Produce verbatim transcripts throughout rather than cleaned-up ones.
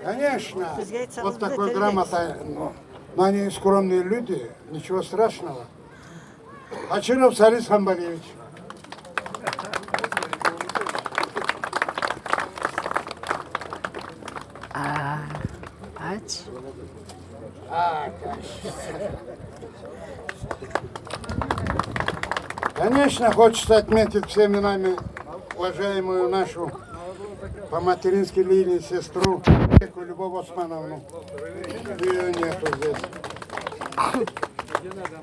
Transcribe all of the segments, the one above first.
Конечно, вот такой грамота, но, но они скромные люди, ничего страшного. Хачиров Сали Самбалевич. А, ач. Конечно, хочется отметить всеми нами уважаемую нашу по материнской линии сестру Любовь Османовну. Её нету здесь.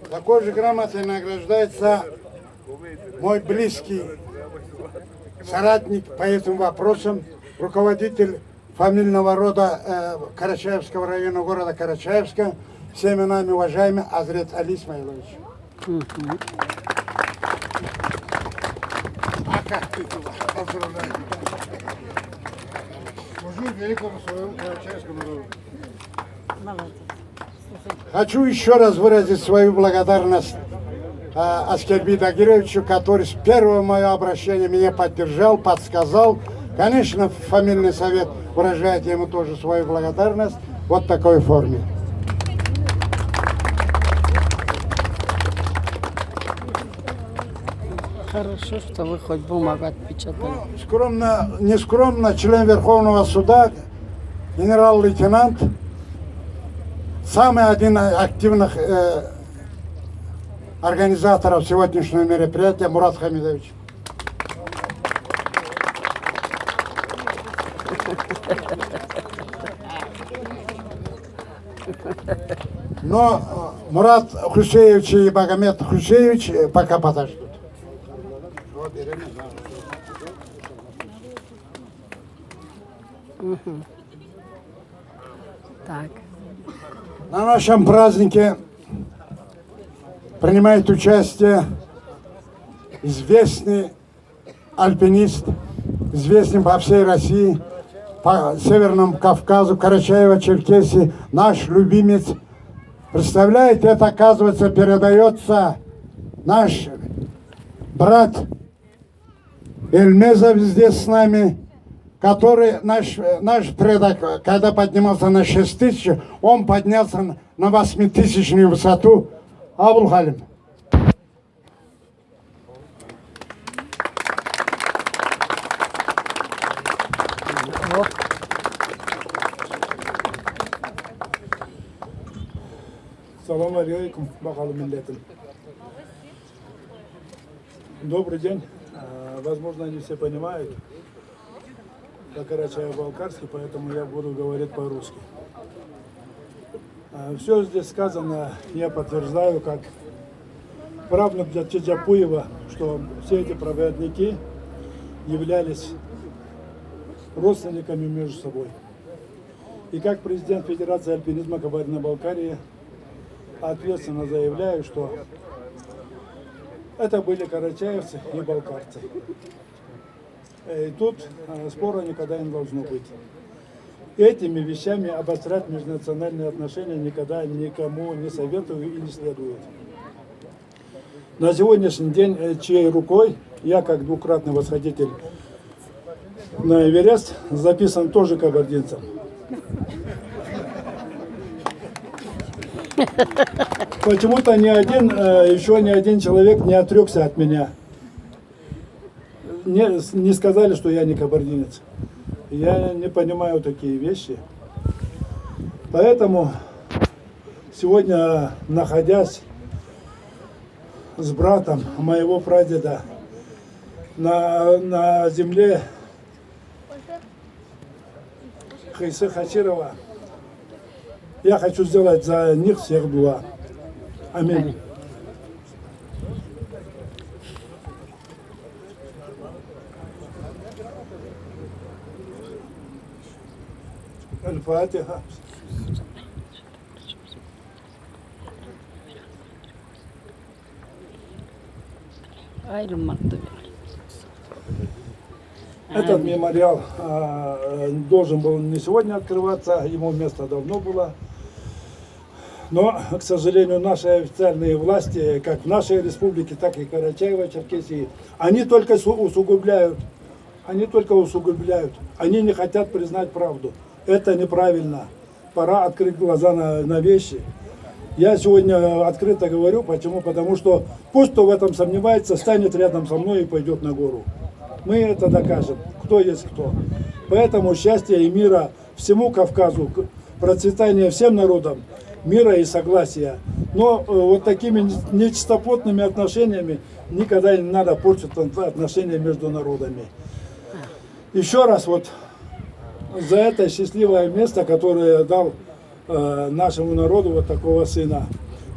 Такой же грамотой награждается мой близкий соратник по этим вопросам, руководитель фамильного рода, э, Карачаевского района города Карачаевска, всеми нами уважаемый Азрет Али Исмаилович. Мгм. Поздравляю. Служу великому своему карачаевскому народу. Молодец. Хочу ещё раз выразить свою благодарность, а, Аскербий Дагировичу, который с первого моего обращения меня поддержал, подсказал. Конечно, фамильный совет выражает ему тоже свою благодарность вот в такой форме. Хорошо, что вы хоть бумагу отпечатали. Ну, скромно, нескромно, член Верховного суда, генерал-лейтенант, самый один активных, э, организаторов сегодняшнего мероприятия Мурат Хамидович. Но, э, Мурат Хусеевич и Магомед Хусеевич, э, пока подождут. Мгм. Так. На нашем празднике принимает участие известный альпинист, известный по всей России, по Северному Кавказу, Карачаево-Черкесии, наш любимец. Представляете, это, оказывается, передаётся наш брат Эльмезов здесь с нами, который наш, э, наш предок, э, когда поднимался на шесть тысяч, он поднялся на, на восьмитысячную высоту. Абулхалим. Салам алейкум, багъалы миллетим. Добрый день. А, возможно, не все понимают по-карачаево-балкарски, поэтому я буду говорить по-русски. А, всё здесь сказано, я подтверждаю, как правнук Джа-, Джаджапуева, что все эти проводники являлись родственниками между собой. И как президент Федерации альпинизма Кабардино-Балкарии ответственно заявляю, что это были карачаевцы и балкарцы. Э, и тут, э, спора никогда не должно быть. Этими вещами обострять межнациональные отношения никогда никому не советую и не следует. На сегодняшний день, э, чьей рукой я, как двукратный восходитель на Эверест, записан тоже кабардинцем. Почему-то ни один, э, ещё ни один человек не отрёкся от меня. Не, не сказали, что я не кабардинец. Я не понимаю такие вещи. Поэтому сегодня, находясь с братом моего прадеда на, на земле Хыйсы Хачирова, я хочу сделать за них всех дуа. Аминь. Аль-Фатиха. Этот мемориал, а, должен был не сегодня открываться, ему место давно было. Но, к сожалению, наши официальные власти, как в нашей республике, так и Карачаево-Черкесии, они только су-, усугубляют Они только усугубляют. Они не хотят признать правду. Это неправильно. Пора открыть глаза на, на вещи. Я сегодня открыто говорю. Почему? Потому что пусть, кто в этом сомневается, станет рядом со мной и пойдёт на гору. Мы это докажем, кто есть кто. Поэтому счастья и мира всему Кавказу, к-, процветания всем народам, мира и согласия. Но, э, вот такими не-, нечистоплотными отношениями никогда не надо портить от-, отношения между народами. Ещё раз вот за это счастливое место, которое дал, э, нашему народу вот такого сына.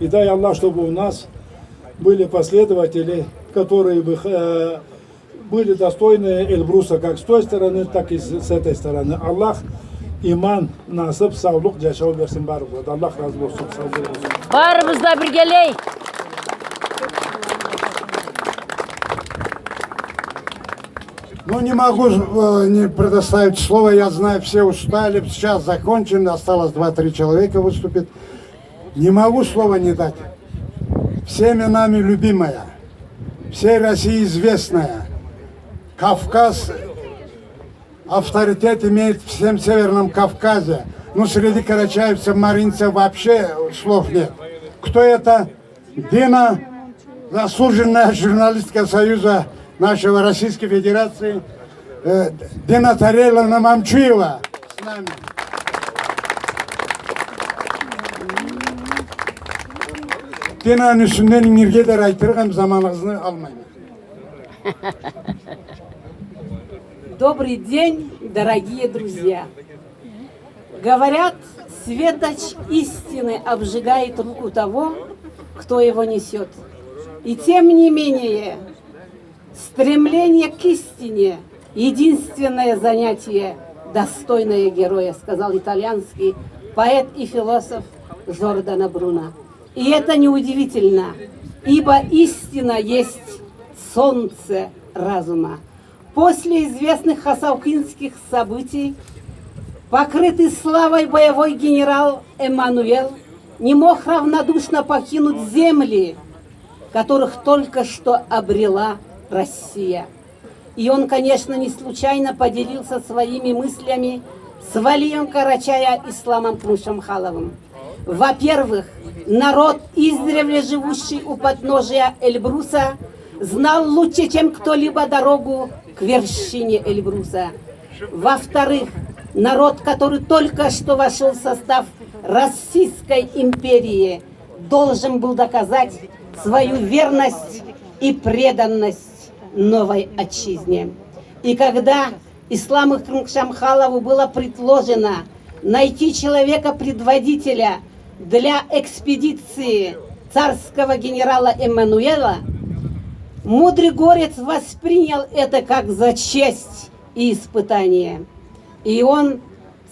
И дай Аллах, чтобы у нас были последователи, которые бы, э, были достойны Эльбруса как с той стороны, так и с, с этой стороны. Аллах иман, насып, саулукъ, джашау берсин барыбызгъа да. Аллах разы болсун. Сау болугъуз. Барыбыз да биргелей. Ну, не могу, э, не предоставить слово. Я знаю, все устали. Сейчас закончим. Осталось два-три человека выступит. Не могу слова не дать. Всеми нами любимая, всей России известная, Кавказ авторитет имеет в всем Северном Кавказе. Ну, среди карачаевцев, маринцев вообще слов нет. Кто это? Дина, заслуженная журналистка Союза нашего Российской Федерации, э, Дина Тарейловна Мамчуева с нами. Динаны юсюнден ингирге да айтырыкъ эм, заманыгъызны алмайма. Добрый день, дорогие друзья! Говорят, светоч истины обжигает руку того, кто его несёт. И тем не менее, стремление к истине — единственное занятие, достойное героя, сказал итальянский поэт и философ Джордано Бруно. И это неудивительно, ибо истина есть солнце разума. После известных хасаукинских событий, покрытый славой боевой генерал Эммануэл не мог равнодушно покинуть земли, которых только что обрела Россия. И он, конечно, не случайно поделился своими мыслями с валием Карачая Исламом Курумшамхаловым. Во-первых, народ, издревле живущий у подножия Эльбруса, знал лучше, чем кто-либо, дорогу к вершине Эльбруса. Во-вторых, народ, который только что вошёл в состав Российской империи, должен был доказать свою верность и преданность новой отчизне. И когда Исламу Курумшамхалову было предложено найти человека-предводителя для экспедиции царского генерала Эммануэла, мудрый горец воспринял это как за честь и испытание. И он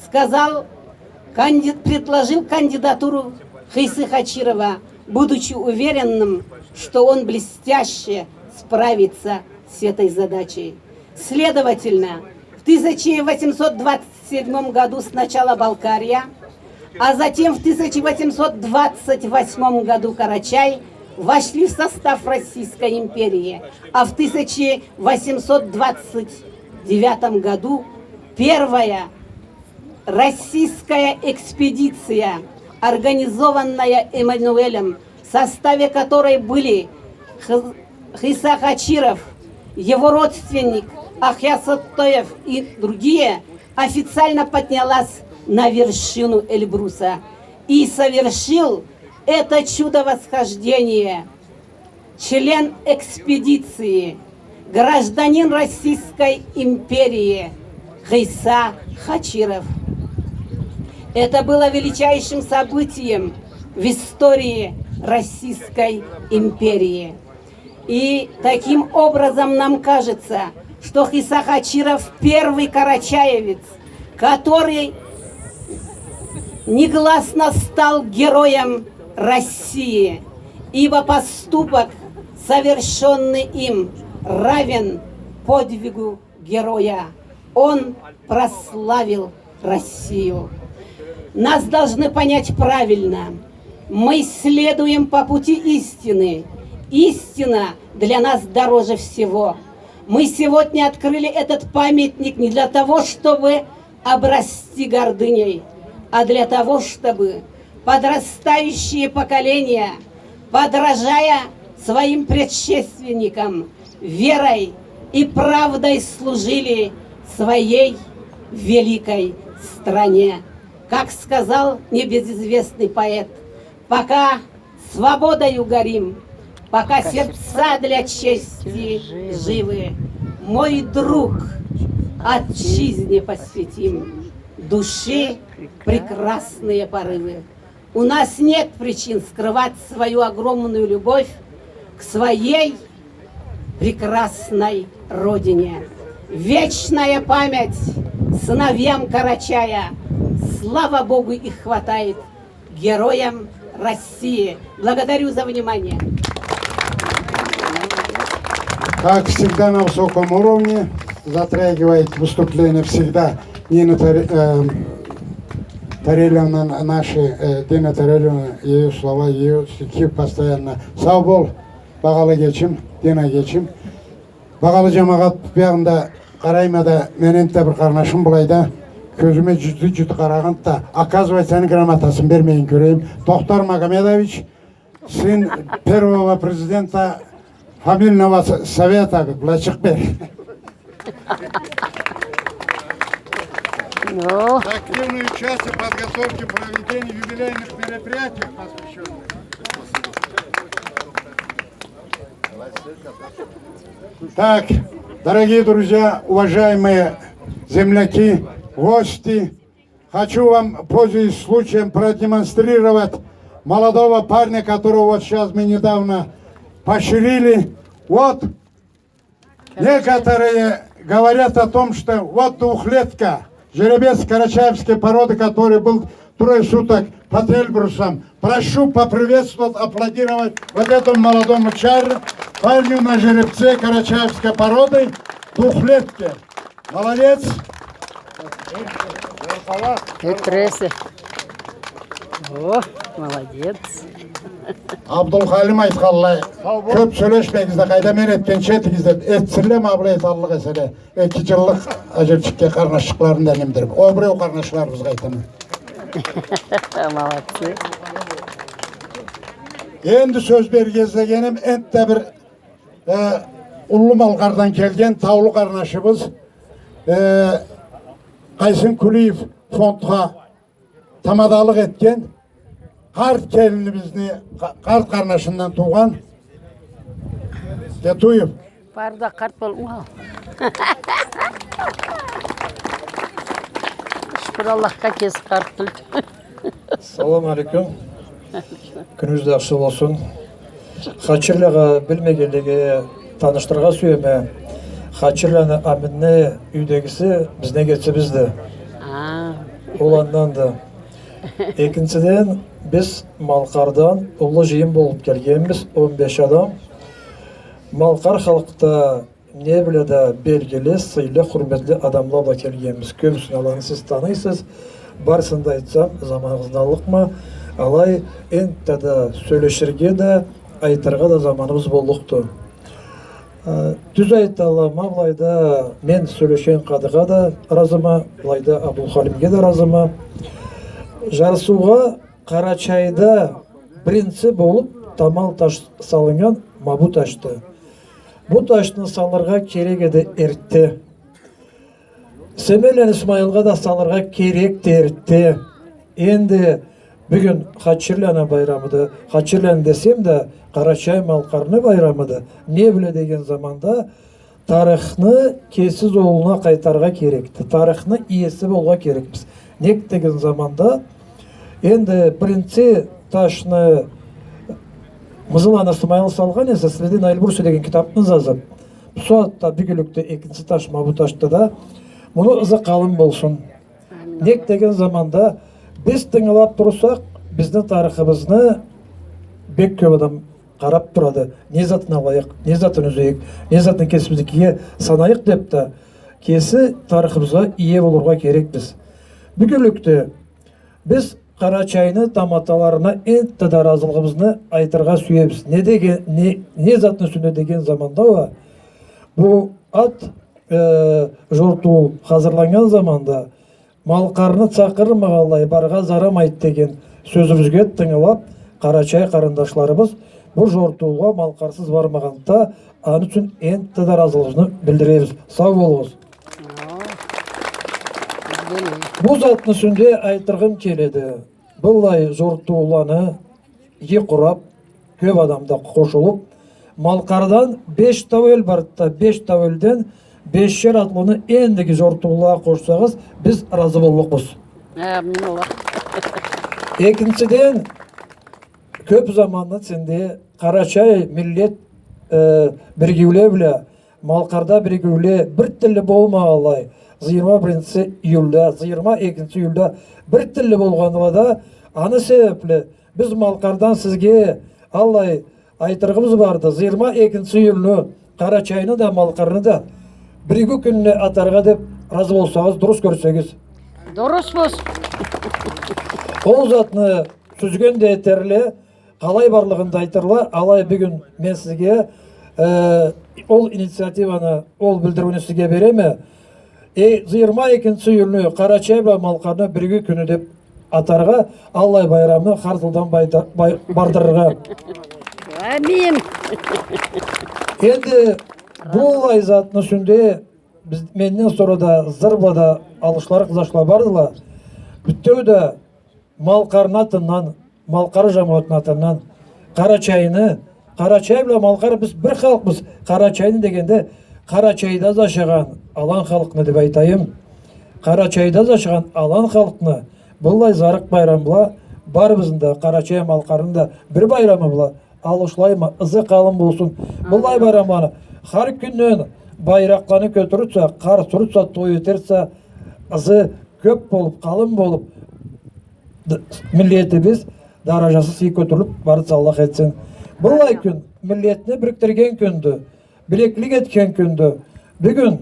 сказал, канди-, предложил кандидатуру Хисы Хачирова, будучи уверенным, что он блестяще справится с этой задачей. Следовательно, в тысяча восемьсот двадцать седьмом году сначала Балкария, а затем в тысяча восемьсот двадцать восьмом году Карачай вошли в состав Российской империи, а в тысяча восемьсот двадцать девятом году первая российская экспедиция, организованная Эммануэлем, в составе которой были Х-, Хиса Хачиров, его родственник Ахьяз Саттоев и другие, официально поднялась на вершину Эльбруса и совершил это чудо восхождения член экспедиции, гражданин Российской империи Хиса Хачиров. Это было величайшим событием в истории Российской империи. И таким образом нам кажется, что Хиса Хачиров первый карачаевец, который негласно стал героем России, ибо поступок, совершённый им, равен подвигу героя. Он прославил Россию. Нас должны понять правильно. Мы следуем по пути истины. Истина для нас дороже всего. Мы сегодня открыли этот памятник не для того, чтобы обрасти гордыней, а для того, чтобы подрастающие поколения, подражая своим предшественникам, верой и правдой служили своей великой стране. Как сказал небезызвестный поэт: «Пока свободою горим, пока сердца для чести живы, мой друг, отчизне посвятим души прекрасные порывы». У нас нет причин скрывать свою огромную любовь к своей прекрасной родине. Вечная память сыновьям Карачая. Слава Богу, их хватает, героям России. Благодарю за внимание. Как всегда, на высоком уровне затрагивает выступление всегда Нина Таре-, э, Тарелевна, наши, э, Дина Тарелевна, её слова, её стихи постоянно. Сау бол, багъалы эгечим, Дина эгечим. Багъалы джамагъат, бу ягъында къарайма да, мени энтда бир къарнашым былайда, кёзюме джюдю-джюдю къарагъанды да, оказывается, аны грамотасын бермейин кёрейим. Тохтар Магомедович, сын первого президента фамильного с-, совета, былайчыкъ бер. Ну. За активное участие в подготовке и проведении юбилейных мероприятий, посвящённых. Так, дорогие друзья, уважаемые земляки, гости, хочу вам, пользуясь случаем, продемонстрировать молодого парня, которого вот сейчас мы недавно поощрили. Вот, некоторые говорят о том, что вот двухлетка, жеребец карачаевской породы, который был трое суток под Эльбрусом. Прошу поприветствовать, аплодировать вот этому молодому чар-, парню на жеребце карачаевской породы, двухлетке. Молодец. Этресе. О, молодец. Абдулхалим айтханлай, кёп сёлешмегиз да, къайда мен этгенча этигиз деб, этсинле, ма былай эталлыкъ эселе. Эки джыллыкъ аджирчикге къарнашчыкъларын да неме этерме. Ол биреу къарнашларыбызгъа айтама. Молодцы. Энди сёз берирге излегеним, энтда бир, э, Уллу Малкъардан келген таулу къарнашыбыз, э, Къайсын Кулиев фондха тамадалыкъ этген, къарт келинибизни, къа-, къарт къарнашындан туугъан Тетуев. Бары да къарт болуп, уау. Шукур Аллахха, кеси къарт тюлдю. Салам алейкум. Кюнюгюз да ахшы болсун. Хачирлагъа билмегенлеге танышдырыргъа сюеме. Хачирланы Аминни юйдегиси бизни эгечибизди. А. Ол анданды. Экинчиден, биз Малкъардан уллу жыйын болуп келгенбиз, он беш адам. Малкъар халкъда не бла да белгили, сыйлы, хурметли адамла бла келгенбиз. Кёбюсюн аланы сиз таныйсыз. Барысын да айтсам, заманыгъызны аллыкъма. Алай энтда да сёлеширге да, айтыргъа да заманыбыз боллукъду. Э, тюз айталла, ма былайда мен сёлешген къадыгъа да ыразыма, былайда Абдулхалимге да ыразыма. Жарсыугъа Къарачайда биринчи болуп тамал таш салыннган ма бу ташды. Бу ташны салыргъа керек эди эртте. Семенланы Исмаилгъа да салыргъа керекди эртте. Энди бюгюн Хачирланы байрамыды. Хачирланы десем да, Къарачай-Малкъарны байрамыды. Не бла деген заманда, тарыхны кеси золуна къайтарыргъа керекди. Тарыхны иеси болургъа керекбиз. Нек деген заманда, энди биринчи ташны Мызыланы Исмаил салгъан эсе, «Следы на Эльбрусе» деген китапны жазып, бу сагъатда бюгюнлюкде экинчи таш ма бу ташды да, муну ызы къалын болсун. Амин. Нек деген заманда, биз тынгылап турсакъ, бизни тарыхыбызны бек кёп адам къарап турады. Не затын алайыкъ, не затын юзейик, не затын кесибизникиге санайыкъ деп да, кеси тарыхыбызгъа ие болургъа керекбиз. Бюгюнлюкде биз Къарачайны таматаларына энтда да ыразылыгъыбызны айтыргъа сюебиз. Не деген, не, не затны юсюнде деген заманда уа, бу Ат, э, жортуул хазырланнган заманда, малкъарны чакъырмагъанлай баргъа зарамайды деген сёзюбюзге тынгылап, къарачай къарындашларыбыз бу жортуулгъа малкъарсыз бармагъанды да, аны ючюн энтта да ыразылыгъыбызны билдиребиз. Сау болугъуз. Бу затны юсюнде айтыргъым келеди. Быллай жортууланы, иги къурап, кёп адам да къошулуп, Малкъардан беш тау эл барды да, беш тау элден бешер атлыны эндиги жортуулагъа къошсагъыз, биз ыразы боллукъбуз. Амин, Аллах. Экинчиден, кёп заманны ичинде къарачай миллет, э, биригиуле бла, Малкъарда биригиуле бир тилли болмагъанлай, жыйырма биринчи июлда, жыйырма экинчи июлда бир тилли болгъандыла да, аны себепли биз Малкъардан сизге аллай айтырыгъыбыз барды. Жыйырма экинчи июлню Къарачайны да, Малкъарны да биригиу кюнюне атаргъа деп ыразы болсагъыз, дурус кёрсегиз. Дурусбуз. Ол затны сюзген да этерле, къалай барлыгъын да айтырла, алай бюгюн мен сизге, э, ол инициативаны, ол билдириуню сизге береме. Э, жыйырма экинчи июлню Къарачай бла Малкъарны биригиу кюню деп атаргъа, аллай байрамны хар жылдан байда-, бай-, бардырыргъа. Амин. Энди быллай затны юсюнде биз, менден сора да, зыр бла да алгъышлары къызгъанчла бардыла. Бютеу да Малкъарны атындан, Малкъар жамауатны атындан, Къарачайны, Къарачай бла Малкъар биз бир халкъбыз. Къарачайны дегенде, Къарачайда жашагъан алан халкъны деп айтайым. Къарачайда жашагъан алан халкъны быллай жарыкъ байрам бла, барыбызны да, Къарачай, Малкъарны да бир байрамы бла алгъышлайма, ызы къалын болсун. Быллай байрамланы хар кюнден байракъланы кётюрюрсе, къар сюрюрсе, той этерсе, ызы кёп болуп, къалын болуп, д-, миллетибиз даражасы сый кётюрюлюп барырча Аллах этсин. Быллай кюн миллетни бирикдирген кюндю, билеклик этген кюндю. Бюгюн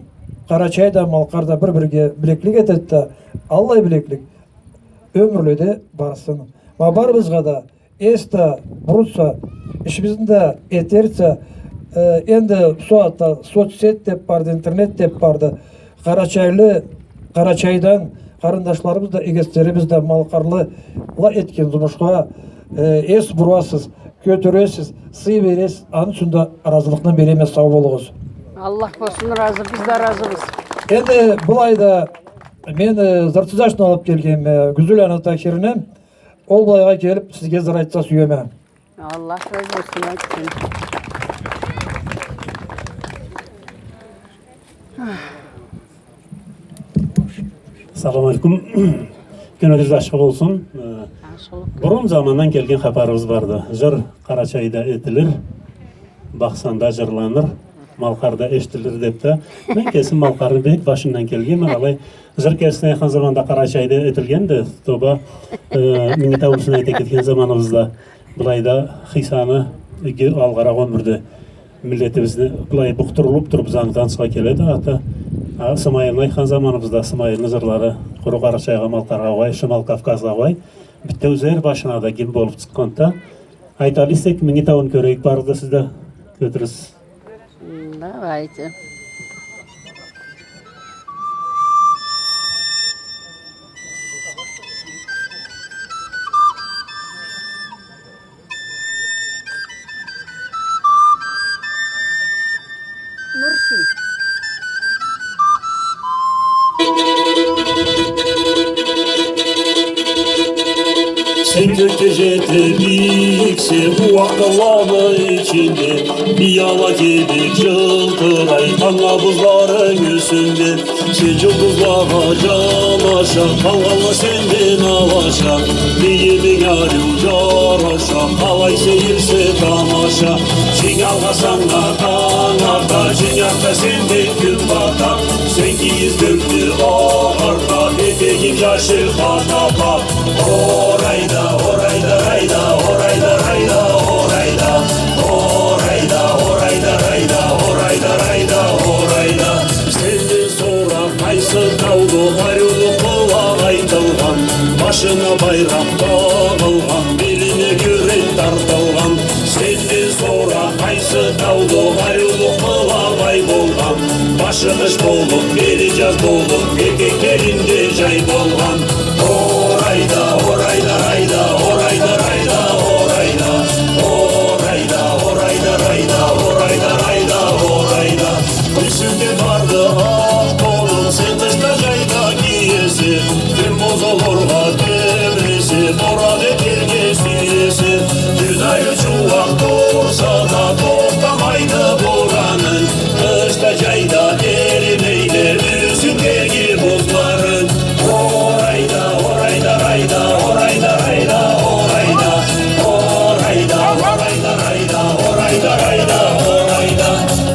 Къарачай да, Малкъар да бир-бирге билеклик этеди да, аллай билеклик ёмюрледе барсын. Ма барыбызгъа да эс да бурурса, ишибизни да этерсе, э, энди бусагъатда соцсеть деп барды, интернет деп барды. Къарачайлы, Къарачайдан къарындашларыбыз да, эгеслерибиз да, малкъарлыла этген зумушха, э, эс бурасыз, кётюресиз, сый бересиз, аны ючюн да ыразылыкъны береме, сау болугъуз. Аллах болсун ыразы, биз да ыразыбыз. Энди былайда мен, э, жырчы жашны алып келгенме, э, Гюзеланы Тахирни. Ол былайгъа келип, сизге жыр айтса сюеме. Аллах разы болсун, айтсын. Салам алейкум. Кюнюгюз ашхы болсун. Э, ашхылыкъ. Бурун замандан келген хапарыбыз барды. Жыр Къарачайда этилир, Бахсанда жырланыр, Малкъарда эшитилир деп да. Мен кесим Малкъарны бек башындан келгенме, алай жыр кертисин айтхан заманда Къарачайда этилгенди, тоба, э, Минги тауну юсюне айта кетген заманыбызда, былайда Хыйсаны иги алгъаракъ ёмюрде миллетибизни былай букъдурулуп туруп, зангыдан чыгъа келеди аты. А, Сымайылны айтхан заманыбызда, Сымайылны жырлары къуру Къарачайгъа, Малкъаргъа къой, Шимал Кавказгъа къой, бютеу жер башына да гимн болуп чыкъгъанды да. Айталлы эсек, Минги тауну кёрейик, барыгъыз да сиз да кётюрюгюз. М, давайте. Нурсин. Сен кёкге жете бийиксе, уакъ къаланы ичинде, бияла кибик жылтырай, тангла бузларынг юсюнде. Сен жулдузлагъа жанаша, къалгъанла сенден алаша, бийиминг ариу жараша, къалай сейирсе тамаша. Сен алгъасанг да танг арта, сен артда сенден кюн бата. Сен кийиз кёкню агъарта, этегинг жашил хатапа. Орайда, орайда, райда, орайда, райда, орайда. Орайда, орайда, райда, орайда, райда, орайда. Сенден сора къайсы тауду ариулукъ бла айтылгъан, башына байракъ тагъылгъан, белине кюрек тартылгъан? Сенден сора къайсы тауду ариулукъ бла бай болгъан, Къыш болуп, бери джаз болуп, этеклеринде джай болгъан. Орайда, орайда, райда, орайда, райда, орайда. Орайда, орайда, райда, орайда, райда, орайда. Юсюнде барды акъ тонунг, сен къышда, джайда киесе. Ким бозолоргъа тебресе, борат этерге сюесе. Джюз айлы джууакъ турса да, тохтамайды боранынг. Къышда, джайда эримейди юсюнгдеги бузларынг. Орайда, орайда, райда, орайда, райда, орайда. Орайда, орайда, райда, орайда, райда, орайда.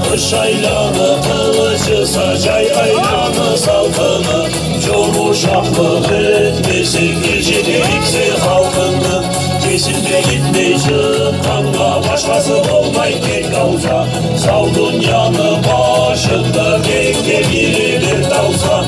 Къыш айланы къылычыса, джай айланы салкъыны. Джумушакълыкъ этмесенг, эр джетериксе халкъынгы. Кесинг да гитмей чыкъгъаннга, башхасы болмай тек ауза. Сау дунияны башында текге бири бир тауса.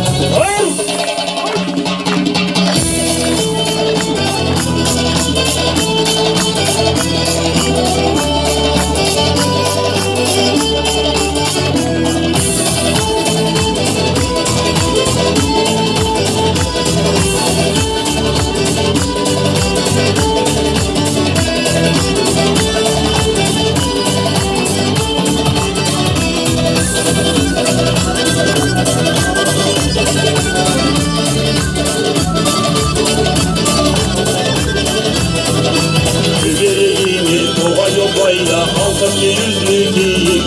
Джюберегине тогъай ёпайла, алтын юзлю кийикди.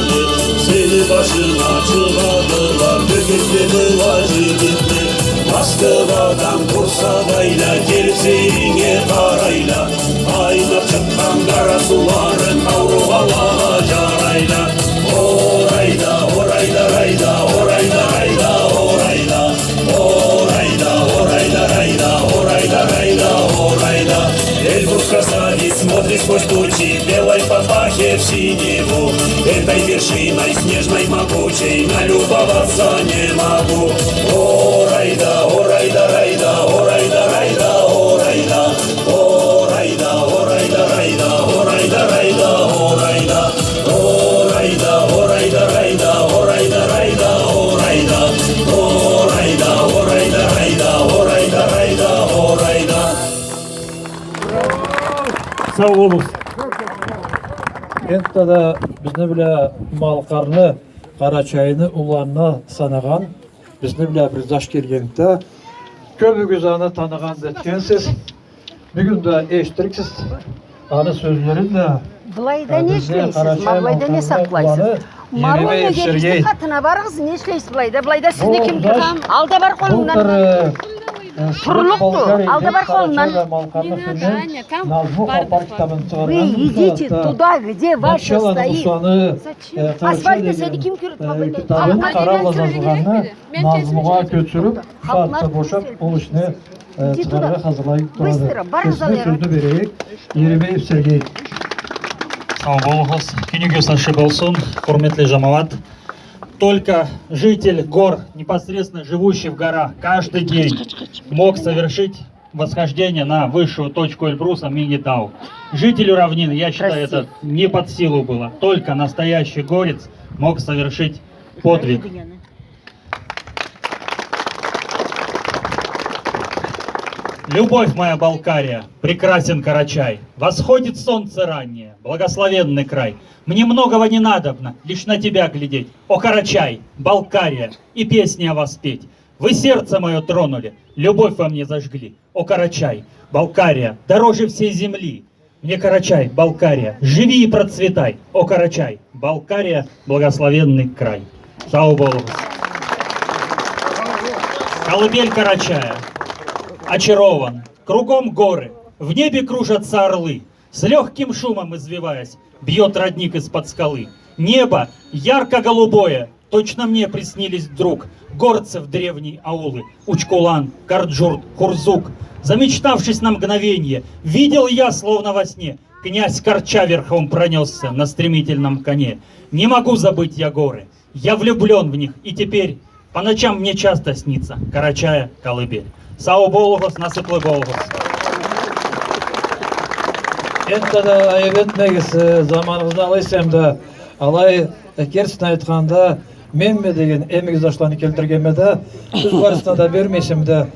Сени башынга чыгъадыла бёкетле, была джигитле. Москвадан курсадайла, келип сейринге къарайла. Къайнап чыкъгъан къара сууларынг ауругъанлагъа джарайла. Орайда, орайда, райда, орайда, райда, орайда. Орайда, орайда, райда, орайда, райда, орайда. Эльбрус красавец, смотрит сквозь тучи, белой папахе в синеву. Этой вершиной снежной могучей налюбоваться не могу. Орайда, орайда, райда, орайда, райда, орайда. Орайда, орайда, райда, орайда, райда, орайда. Орайда, орайда, райда, орайда, райда, орайда. Орайда, орайда, райда, орайда, райда, орайда. Сау болугъуз. Энтда да бизни бла Малкъарны, Къарачайны уланына санагъан бизни бла бир зат келгенди да, кёбюгюз аны таныгъан да этгенсиз. Бюгюн да эшитириксиз аны сёзлерин да. Былайда не ишлейсиз? Ма былайда не сакълайсыз? Марлы, Сергей. Къатына барыгъыз, не ишлейсиз былайда? Былайда сизни ким кёре? Алда бар къолунгдан. Турлукъду. Алда бар къолунгдан. Назму хапар китабын чыгъаргъан. Вы идите туда, где ваше стоит. Асфальтда сени ким кёреди? Китабын къаралла джазылгъанны назмугъа кёчюрюп, халкъны бошап, ол ишни, э, чыгъарыргъа хазырлай турады. Быстро, быстро. Кесине сёзню берейик. Еремеев Сергей. Сау болугъуз. Кюнюгюз ачыкъ болсун, хурметли джамауат. Только житель гор, непосредственно живущий в горах, каждый день мог совершить восхождение на высшую точку Эльбруса Мингитау. Жителю равнины, я считаю, это не под силу было. Только настоящий горец мог совершить подвиг. Любовь моя, Балкария, прекрасен Карачай. Восходит солнце раннее, благословенный край. Мне многого не надобно, лишь на тебя глядеть. О, Карачай, Балкария, и песни о вас петь. Вы сердце моё тронули, любовь во мне зажгли. О, Карачай, Балкария, дороже всей земли. Мне, Карачай, Балкария, живи и процветай. О, Карачай, Балкария, благословенный край. Сау болугъуз. Колыбель Карачая. Очарован. Кругом горы. В небе кружатся орлы. С лёгким шумом извиваясь, бьёт родник из-под скалы. Небо ярко-голубое, точно мне приснились вдруг горцы в древние аулы: Учкулан, Карджурт, Хурзук. Замечтавшись на мгновенье, видел я, словно во сне, князь Карча верхом пронёсся на стремительном коне. Не могу забыть я горы, я влюблён в них и теперь. По ночам мне часто снится Карачая колыбель. Сау болугъуз, насыплы болугъуз. Энтда да айып этмегиз, э, заманыгъызны алай эсем да, алай, э, кертисин айтханда, Менме деген эмгизашланы келтиргенме да, сёз барысына да бермейсем да,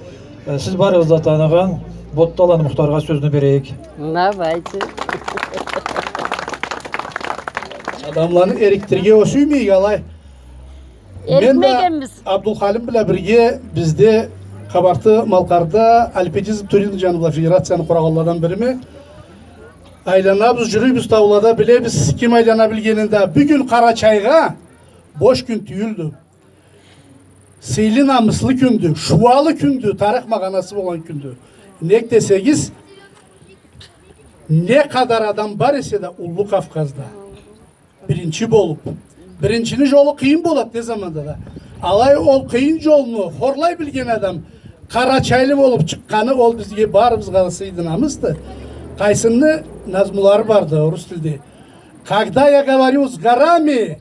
э, сиз барыгъыз да таныгъан Ботталаны Мухтаргъа сёзню берейик. Давайте. Адамланы эрикдирирге сюймейик алай. Мен да Абдулхалим бла бирге бизде Къабарты-Малкъарда альпинизм туризм джаны бла федерацияны къурагъанладан бириме. Айланабыз, джюрюйбюз таулада, билебиз ким айлана билгенин да. Бюгюн Къарачайгъа бош кюн тюйюлдю. Сыйлы, намыслы кюндю, шууалы кюндю, тарих магъанасы болгъан кюндю. Нек десегиз, не къадар адам бар эсе да Уллу Кавказда, биринчи болуб. Биринчини джолу къыйын болад не заманда да. Алай ол къыйын джолну хорлай билген адам, къарачайлы болуб чыкъгъаны, ол бизге барыбызгъа да сыйды, намысды. Къайсынны назмулары барды орус тилде. Когда я говорю с горами,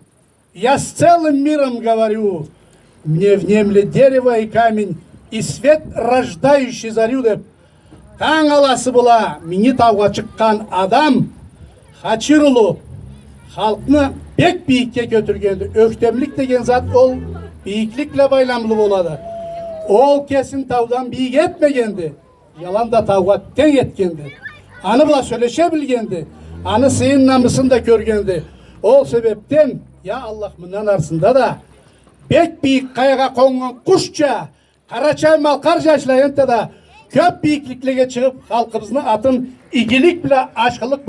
я с целым миром говорю, мне внемли дерево и камень, и свет, рождающий зарю, деб. Танг аласы бла минги таугъа чыкъгъан адам, Хачир улу, халкъны бек бийикге кётюргенди. Ёхтемлик деген зат ол бийиклик бла байламлы болады. Ол кесин таудан бийик этмегенди. Ялан да таугъа тенг этгенди. Аны бла сёлеше билгенди. Аны сыйын, намысын да кёргенди. Ол себебден, я Аллах, мындан арысында да бек бийик къаягъа къоннган къушча, къарачай-малкъар джашла энтда да кёб бийикликлеге чыгъыб, халкъыбызны атын игилик бла, ашхылыкъ